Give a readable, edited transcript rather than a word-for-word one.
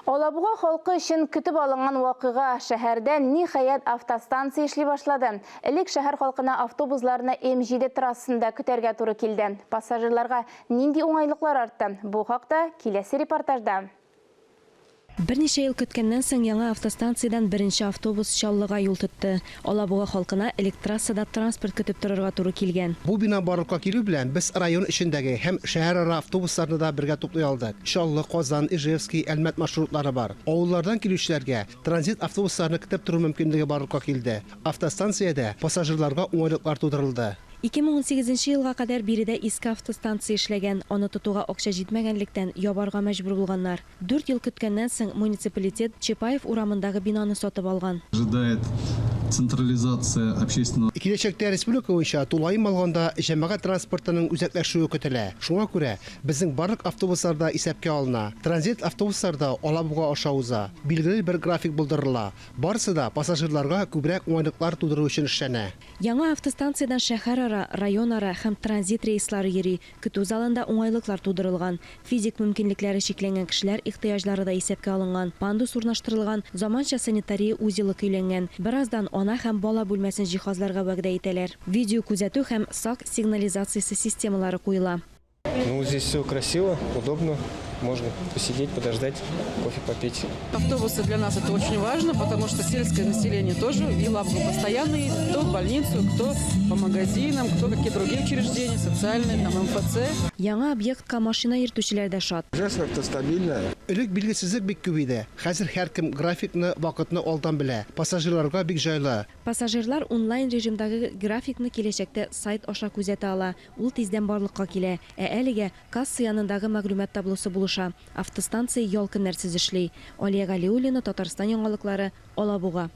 Алабуга халкы өчен көтеп алынган вакыйга, шәһәрдә, ниһаять, автостанция эшли башлады. Элек шәһәр халкына автобусларны М-җиде трассасында көтәргә туры килде. Пассажирларга нинди уңайлыклар артты? Бу хакта киләсе репортажда. Берничә ел көткәннән соң яңа автостанциядән беренче автобус Чаллыга юл тотты. Алабуга халкына элек трассада транспорт көтеп торырга туры килгән. Бу бина барлыкка килү белән без район эчендәге һәм шәһәрара автобусларны да бергә туплый алдык. Чаллы, Казан, Ижевский, Әлмәт маршрутлары бар. Авыллардан килүчеләргә транзит автобусларны көтеп тору мөмкинлеге барлыкка килде. Автостанциядә пассажирларга уңайлыклар тудырылды. 2018 нче елга кадәр биредә иске автостанция эшләгән, аны тотуга акча җитмәгәнлектән, ябарга мәҗбүр булганнар. Дүрт ел көткәннән соң, муниципалитет Чапаев урамындагы бинаны сатып алган. Ожидает централизация общественного. Киләчәктә республика буенча тулаем алганда җәмәгать транспортының үзәкләшүе көтелә. Шуңа күрә безнең барлык автобуслар да исәпкә алына. Транзит автобуслар да Алабуга аша уза. Билгеле бер график булдырыла. Барысы да пассажирларга күбрәк уңайлыклар тудыру өчен эшләнә. Яңа автостанциядән шәһәрара, районара һәм транзит рейслары йөри. Көтү залында уңайлыклар тудырылган. Физик мөмкинлекләре чикләнгән кешеләр ихтыяҗлары да исәпкә алынган. Пандус урнаштырылган, заманча санитария узелы көйләнгән. Бераздан ана һәм бала бүлмәсен җиһазларга вәгъдә итәләр. Видеокүзәтү һәм сак сигнализациясе системалары куела. Ну, здесь все красиво, удобно. Можно посидеть, подождать, кофе попить. Автобусы для нас это очень важно, потому что сельское население тоже в Елабугу постоянно ездит, кто в больницу, кто по магазинам, кто какие-то другие учреждения, социальные, там МФЦ. Яңа объектка машина йөртүчеләр дә шат. Жизнь как-то стабильная. Элек билгесезлек бик күп иде. Хәзер һәркем графикны, вакытны алдан белә. Пассажирларга бик җайлы. Пассажирлар онлайн режимдагы графикны киләчәктә сайт аша күзәтә ала. Ул тиздән барлыкка килә. Ә әлегә касса янындагы мәгълүмат таблосы булыша. Автостанция ял көннәрсез эшли. Алия Галиуллина, Татарстан яңалыклары, Алабуга.